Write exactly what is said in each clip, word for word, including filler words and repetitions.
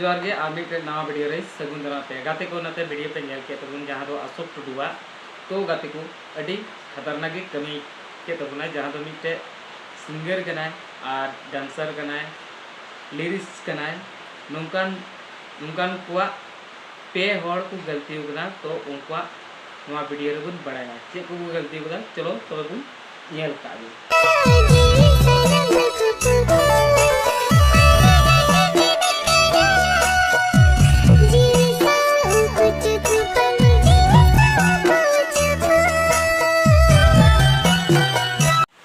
ᱡᱚᱦᱟᱨ ᱜᱮ, ᱟᱨ ᱢᱤᱫᱴᱮᱱ ᱱᱟᱣᱟ video ᱨᱮ ᱥᱟᱹᱜᱩᱱ ᱫᱟᱨᱟᱢ ᱯᱮ᱾ ᱜᱟᱛᱮ ᱠᱚ, ᱱᱚᱛᱮ video ᱯᱮ ᱧᱮᱞ ᱠᱮᱫ ᱛᱟᱵᱚᱱ, ᱡᱟᱦᱟᱸ ᱫᱚ ᱚᱥᱳᱠ ᱴᱩᱰᱩᱣᱟᱜ᱾ ᱛᱚ ᱜᱟᱛᱮ ᱠᱚ, ᱟᱹᱰᱤ ᱠᱷᱟᱛᱟᱨᱱᱟᱠ ᱜᱮ ᱠᱟᱹᱢᱤ ᱠᱮᱫ ᱛᱟᱵᱚᱱᱟᱭ, ᱡᱟᱦᱟᱸ ᱫᱚ ᱢᱤᱫᱴᱮᱡ singer ᱠᱟᱱᱟᱭ ᱟᱨ dancer ᱠᱟᱱᱟᱭ, lyrics ᱠᱟᱱᱟᱭ᱾ ᱱᱚᱝᱠᱟᱱ, ᱱᱚᱝᱠᱟᱱ ᱠᱚᱣᱟᱜ ᱯᱮ ᱦᱚᱲ ᱠᱚ ᱜᱟᱹᱞᱛᱤ ᱟᱠᱟᱱᱟ᱾ ᱛᱚ ᱩᱱᱠᱩᱣᱟᱜ ᱱᱚᱣᱟ video ᱨᱮᱵᱚᱱ ᱵᱟᱲᱟᱭᱟ ᱪᱮᱫ ᱠᱚᱠᱚ ᱜᱟᱹᱞᱛᱤ ᱟᱠᱟᱫᱟ᱾ ᱪᱚᱞᱚ ᱛᱚᱵᱮ ᱵᱚᱱ ᱧᱮᱞ ᱠᱟᱜ ᱜᱮ᱾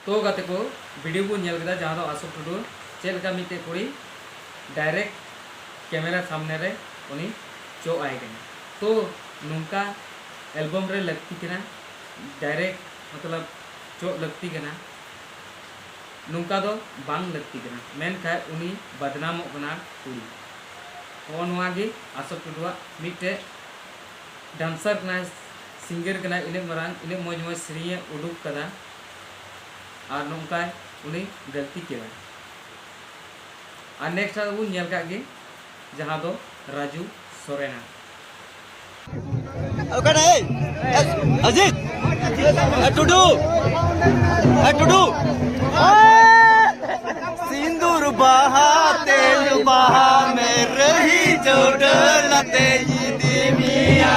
ᱛᱚ ᱜᱟᱛᱮ ᱠᱚ, video ᱵᱚᱱ ᱧᱮᱞ ᱠᱮᱫᱟ, ᱡᱟᱦᱟᱸ ᱫᱚ ᱚᱥᱳᱠ ᱴᱩᱰᱩ ᱪᱮᱫ ᱞᱮᱠᱟ ᱢᱤᱫᱴᱮᱡ ᱠᱩᱲᱤ direct camera ᱥᱟᱢᱱᱮ ᱨᱮ ᱩᱱᱤ ᱪᱚᱜ ᱟᱭ ᱠᱟᱱᱟ᱾ ᱛᱚ ᱱᱚᱝᱠᱟ album ᱨᱮ ᱞᱟᱹᱠᱛᱤ ᱠᱟᱱᱟ, direct ᱢᱚᱛᱞᱚᱵ ᱪᱚᱜ ᱞᱟᱹᱠᱛᱤ ᱠᱟᱱᱟ, ᱱᱚᱝᱠᱟ ᱫᱚ ᱵᱟᱝ ᱞᱟᱹᱠᱛᱤ ᱠᱟᱱᱟ, ᱢᱮᱱᱠᱷᱟᱱ ᱩᱱᱤ ᱵᱟᱫᱱᱟᱢᱚᱜ ᱠᱟᱱᱟ ᱠᱩᱲᱤ᱾ ᱱᱚᱜᱼᱚ ᱱᱚᱣᱟ ᱜᱮ ᱚᱥᱳᱠ ᱴᱩᱰᱩᱣᱟᱜ ᱢᱤᱫᱴᱮᱡ dancer ᱠᱟᱱᱟᱭ, singer ᱠᱟᱱᱟᱭ, ᱤᱱᱟᱹᱜ ᱢᱟᱨᱟᱝ, ᱤᱱᱟᱹᱜ ᱢᱚᱡᱽ ᱢᱚᱡᱽ ᱥᱮᱨᱮᱧᱮ ᱩᱰᱩᱠ ᱠᱟᱫᱟ, ᱟᱨ ᱱᱚᱝᱠᱟᱭ ᱩᱱᱤ ᱜᱟᱹᱞᱛᱤ ᱠᱮᱫᱟ᱾ ᱟᱨ next ᱟᱨ ᱵᱚᱱ ᱧᱮᱞ ᱠᱟᱜ ᱜᱮ, ᱡᱟᱦᱟᱸ ᱫᱚ ᱨᱟᱡᱩ ᱥᱚᱨᱮᱱᱟᱜ᱾ ᱚᱠᱟᱴᱟᱜ? ᱮᱭ! ᱮᱭ! ᱚᱡᱤᱛ! ᱮ ᱴᱩᱰᱩ! ᱮ ᱴᱩᱰᱩ! ᱥᱤᱸᱫᱩᱨ ᱵᱟᱦᱟ ᱛᱮᱞ ᱵᱟᱦᱟ ᱢᱮ ᱨᱟᱹᱦᱤ ᱪᱚᱰᱚᱨ ᱞᱟᱛᱮ ᱤᱫᱤ ᱢᱮᱭᱟ᱾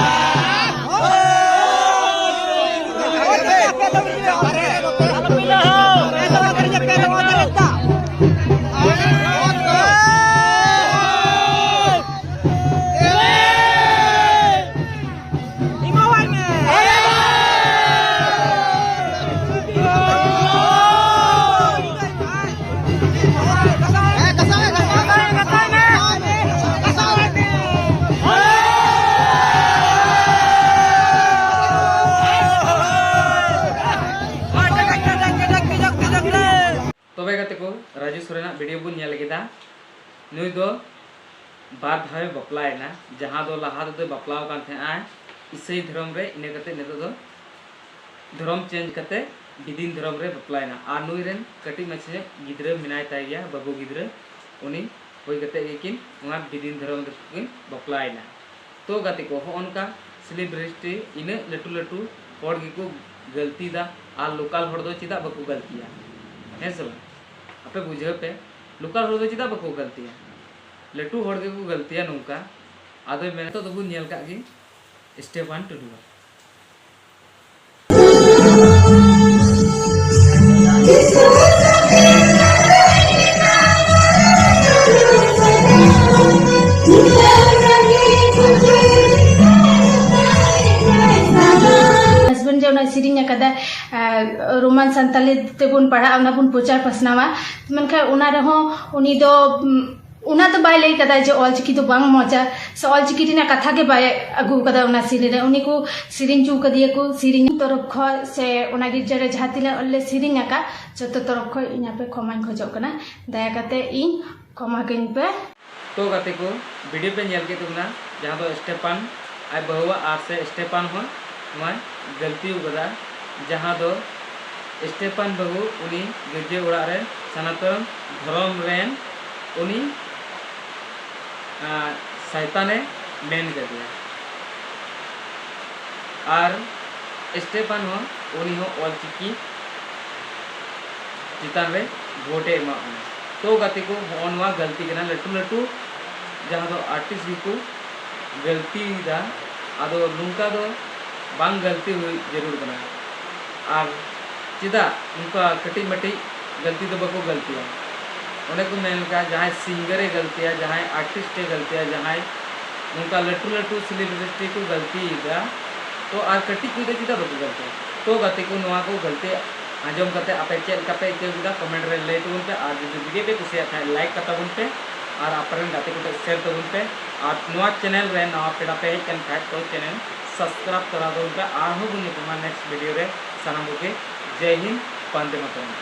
ᱛᱚᱵᱮ ᱜᱟᱛᱮ ᱠᱚ, ᱨᱟᱡᱩ ᱥᱚᱨᱮᱱᱟᱜ video ᱵᱚᱱ ᱧᱮᱞ ᱠᱮᱫᱟ᱾ ᱱᱩᱭ ᱫᱚ ᱵᱟᱨ ᱫᱷᱟᱣᱮ ᱵᱟᱯᱞᱟᱭᱮᱱᱟ, ᱡᱟᱦᱟᱸ ᱫᱚ ᱞᱟᱦᱟ ᱛᱮᱫᱚᱭ ᱵᱟᱯᱞᱟᱣ ᱟᱠᱟᱱ ᱛᱟᱦᱮᱸᱜᱼᱟ ᱤᱥᱟᱹᱭ ᱫᱷᱚᱨᱚᱢ ᱨᱮ, ᱤᱱᱟᱹ ᱠᱟᱛᱮ ᱱᱤᱛᱚᱜ ᱫᱚ ᱫᱷᱚᱨᱚᱢ change ᱠᱟᱛᱮ ᱵᱤᱫᱤᱱ ᱫᱷᱚᱨᱚᱢ ᱨᱮ ᱵᱟᱯᱞᱟᱭᱮᱱᱟ᱾ ᱟᱨ ᱱᱩᱭ ᱨᱮᱱ ᱠᱟᱹᱴᱤᱡ ᱢᱟᱪᱷᱟ ᱧᱚᱜ ᱜᱤᱫᱽᱨᱟᱹ ᱢᱮᱱᱟᱭ ᱛᱟᱭ ᱜᱮᱭᱟ, ᱵᱟᱹᱵᱩ ᱜᱤᱫᱽᱨᱟᱹ, ᱩᱱᱤ ᱦᱩᱭ ᱠᱟᱛᱮ ᱜᱮᱠᱤᱱ ᱚᱱᱟ ᱵᱤᱫᱤᱱ ᱫᱷᱚᱨᱚᱢ ᱨᱮᱠᱤᱱ ᱵᱟᱯᱞᱟᱭᱮᱱᱟ᱾ ᱛᱚ ᱜᱟᱛᱮ ᱠᱚ, ᱦᱚᱸᱜᱼᱚ ᱱᱚᱝᱠᱟ ᱥᱮᱞᱤᱵᱨᱤᱴᱤ ᱤᱱᱟᱹᱜ ᱞᱟᱹᱴᱩ ᱞᱟᱹᱴᱩ ᱦᱚᱲ ᱜᱮᱠᱚ ᱜᱟᱹᱞᱛᱤᱭᱮᱫᱟ, ᱟᱨ ᱞᱳᱠᱟᱞ ᱦᱚᱲ ᱫᱚ ᱪᱮᱫᱟᱜ ᱵᱟᱠᱚ ᱜᱟᱹᱞᱛᱤᱭᱟ? ᱦᱮᱸ ᱥᱮ ᱵᱟᱝ? ᱟᱯᱮ ᱵᱩᱡᱷᱟᱹᱣ ᱯᱮ, ᱞᱳᱠᱟᱞ ᱦᱚᱲ ᱫᱚ ᱪᱮᱫᱟᱜ ᱵᱟᱠᱚ ᱜᱟᱹᱞᱛᱤᱭᱟ? ᱞᱟᱹᱴᱩ ᱦᱚᱲ ᱜᱮᱠᱚ ᱜᱟᱹᱞᱛᱤᱭᱟ ᱱᱚᱝᱠᱟ᱾ ᱟᱫᱚ ᱢᱮᱱ, ᱱᱤᱛᱚᱜ ᱫᱚᱵᱚᱱ ᱧᱮᱞ ᱠᱟᱜ ᱜᱮ ᱥᱴᱮᱯᱷᱟᱱ ᱴᱩᱰᱩᱣᱟᱜ᱾ ᱦᱟᱥᱵᱮᱱᱰ ᱡᱮ ᱚᱱᱟ ᱥᱮᱨᱮᱧ ᱟᱠᱟᱫᱟ, ᱟᱨ ᱨᱳᱢᱟᱱ ᱥᱟᱱᱛᱟᱞᱤ ᱛᱮᱵᱚᱱ ᱯᱟᱲᱦᱟᱜᱼᱟ, ᱚᱱᱟ ᱵᱚᱱ ᱯᱨᱚᱪᱟᱨ ᱯᱟᱥᱱᱟᱣᱟ, ᱢᱮᱱᱠᱷᱟᱱ ᱚᱱᱟ ᱨᱮᱦᱚᱸ ᱩᱱᱤ ᱫᱚ, ᱩᱢ, ᱚᱱᱟ ᱫᱚ ᱵᱟᱭ ᱞᱟᱹᱭ ᱠᱟᱫᱟ ᱡᱮ ᱚᱞᱪᱤᱠᱤ ᱫᱚ ᱵᱟᱝ ᱢᱚᱡᱟ, ᱥᱮ ᱚᱞᱪᱤᱠᱤ ᱨᱮᱱᱟᱜ ᱠᱟᱛᱷᱟ ᱜᱮ ᱵᱟᱭ ᱟᱹᱜᱩ ᱠᱟᱫᱟ ᱚᱱᱟ ᱥᱮᱨᱮᱧ ᱨᱮ᱾ ᱩᱱᱤ ᱠᱚ ᱥᱮᱨᱮᱧ ᱦᱚᱪᱚ ᱠᱟᱫᱮᱭᱟ ᱠᱚ, ᱥᱮᱨᱮᱧ ᱛᱚᱨᱚᱯ ᱠᱷᱚᱱ ᱥᱮ ᱚᱱᱟ ᱜᱤᱨᱡᱟᱹ ᱨᱮ ᱡᱟᱦᱟᱸ ᱛᱤᱱᱟᱹᱜ ᱞᱮ ᱥᱮᱨᱮᱧ ᱟᱠᱟᱫ, ᱡᱚᱛᱚ ᱛᱚᱨᱚᱯ ᱠᱷᱚᱱ ᱤᱧ ᱟᱯᱮ ᱠᱷᱚᱢᱟᱧ ᱠᱷᱚᱡᱚᱜ ᱠᱟᱱᱟ, ᱫᱟᱭᱟ ᱠᱟᱛᱮ ᱤᱧ ᱠᱷᱚᱢᱟ ᱠᱟᱹᱧ ᱯᱮ᱾ ᱛᱚ ᱜᱟᱛᱮ ᱠᱚ, ᱵᱷᱤᱰᱤᱭᱳ ᱯᱮ ᱧᱮᱞ ᱠᱮᱫ ᱛᱟᱵᱚᱱᱟ, ᱡᱟᱦᱟᱸ ᱫᱚ ᱥᱴᱮᱯᱟᱱ ᱟᱡ ᱵᱟᱹᱦᱩᱣᱟᱜ, ᱟᱨ ᱥᱮ ᱥᱴᱮᱯᱟᱱ ᱦᱚᱸ ᱱᱚᱣᱟᱭ ᱜᱟᱹᱞᱛᱤ ᱟᱠᱟᱫᱟ, ᱡᱟᱦᱟᱸ ᱫᱚ ᱥᱴᱮᱯᱟᱱ ᱵᱟᱹᱦᱩ ᱩᱱᱤ ᱜᱤᱨᱡᱟᱹ ᱚᱲᱟᱜ ᱨᱮ ᱥᱟᱱᱟᱛᱚᱱ ᱫᱷᱚᱨᱚᱢ ᱨᱮᱱ ᱩᱱᱤ, ᱟᱸ, ᱥᱟᱭᱛᱟᱱᱮ ᱢᱮᱱ ᱠᱟᱫᱮᱭᱟ᱾ ᱟᱨ ᱥᱴᱮᱯᱟᱱ ᱦᱚᱸ, ᱩᱱᱤ ᱦᱚᱸ ᱚᱞᱪᱤᱠᱤ ᱪᱮᱛᱟᱱ ᱨᱮ ᱵᱷᱳᱴ ᱮ ᱮᱢᱟᱜ ᱵᱚᱱᱟ᱾ ᱛᱚ ᱜᱟᱛᱮ ᱠᱚ, ᱦᱚᱸᱜᱼᱚ ᱱᱚᱣᱟ ᱜᱟᱹᱞᱛᱤ ᱠᱟᱱᱟ, ᱞᱟᱹᱴᱩ ᱞᱟᱹᱴᱩ ᱡᱟᱦᱟᱸ ᱫᱚ ᱟᱨᱴᱤᱥᱴ ᱜᱮᱠᱚ ᱜᱟᱹᱞᱛᱤᱭᱮᱫᱟ᱾ ᱟᱫᱚ ᱱᱚᱝᱠᱟ ᱫᱚ ᱵᱟᱝ ᱜᱟᱹᱞᱛᱤ ᱦᱩᱭ ᱡᱟᱹᱨᱩᱲ ᱠᱟᱱᱟ᱾ ᱟᱨ ᱪᱮᱫᱟᱜ ᱱᱚᱝᱠᱟ ᱠᱟᱹᱴᱤᱡ ᱢᱟᱹᱴᱤᱡ ᱜᱟᱹᱞᱛᱤ ᱫᱚ ᱵᱟᱠᱚ ᱜᱟᱹᱞᱛᱤᱭᱟ? ᱚᱱᱮ ᱠᱚ ᱢᱮᱱ ᱞᱮᱠᱟ, ᱡᱟᱦᱟᱸᱭ ᱥᱤᱝᱜᱟᱨᱮ ᱜᱟᱹᱞᱛᱤᱭᱟ, ᱡᱟᱦᱟᱸᱭ ᱟᱨᱴᱤᱥᱴᱮ ᱜᱟᱹᱞᱛᱤᱭᱟ, ᱡᱟᱦᱟᱸᱭ ᱱᱚᱝᱠᱟ ᱞᱟᱹᱴᱩ ᱞᱟᱹᱴᱩ ᱥᱮᱞᱤᱵᱨᱤᱴᱤ ᱠᱚ ᱜᱟᱹᱞᱛᱤᱭᱮᱫᱟ, ᱛᱚ ᱟᱨ ᱠᱟᱹᱴᱤᱡ ᱠᱚᱫᱚ ᱪᱮᱫᱟᱜ ᱵᱟᱠᱚ ᱜᱟᱹᱞᱛᱤᱭᱟ? ᱛᱚ ᱜᱟᱛᱮ ᱠᱚ, ᱱᱚᱣᱟ ᱠᱚ ᱜᱟᱹᱞᱛᱤ ᱟᱸᱡᱚᱢ ᱠᱟᱛᱮ ᱟᱯᱮ ᱪᱮᱫ ᱞᱮᱠᱟ ᱯᱮ ᱟᱹᱭᱠᱟᱹᱣ ᱠᱮᱫᱟ, ᱠᱚᱢᱮᱱᱴ ᱨᱮ ᱞᱟᱹᱭ ᱛᱟᱵᱚᱱ ᱯᱮ᱾ ᱟᱨ ᱡᱩᱫᱤ ᱵᱷᱤᱰᱤᱭᱳ ᱯᱮ ᱠᱩᱥᱤᱭᱟᱜ ᱠᱷᱟᱱ, ᱞᱟᱭᱤᱠ ᱠᱟᱛᱟ ᱵᱚᱱ ᱯᱮ᱾ ᱟᱨ ᱟᱯᱮ ᱨᱮᱱ ᱜᱟᱛᱮ ᱠᱚ ᱴᱷᱮᱱ ᱥᱮᱭᱟᱨ ᱛᱟᱵᱚᱱ ᱯᱮ᱾ ᱟᱨ ᱱᱚᱣᱟ ᱪᱮᱱᱮᱞ ᱨᱮ ᱱᱟᱣᱟ ᱯᱮᱲᱟ ᱯᱮ ᱦᱮᱡ ᱠᱟᱱ ᱠᱷᱟᱡ, ᱛᱚ ᱪᱮᱱᱮᱞ ᱥᱟᱵᱥᱠᱨᱟᱭᱤᱵ ᱛᱚᱨᱟ ᱛᱟᱵᱚᱱ ᱯᱮ᱾ ᱟᱨᱦᱚᱸ ᱵᱚᱱ ᱧᱟᱯᱟᱢᱟ ᱱᱮᱠᱥᱴ ᱵᱷᱤᱰᱤᱭᱳ ᱨᱮ᱾ ᱥᱟᱱᱟᱢ ᱠᱚᱜᱮ ᱡᱟᱭ ᱦᱤᱱᱫ, ᱵᱚᱱᱫᱮ ᱢᱟᱛᱚᱨᱚᱢ᱾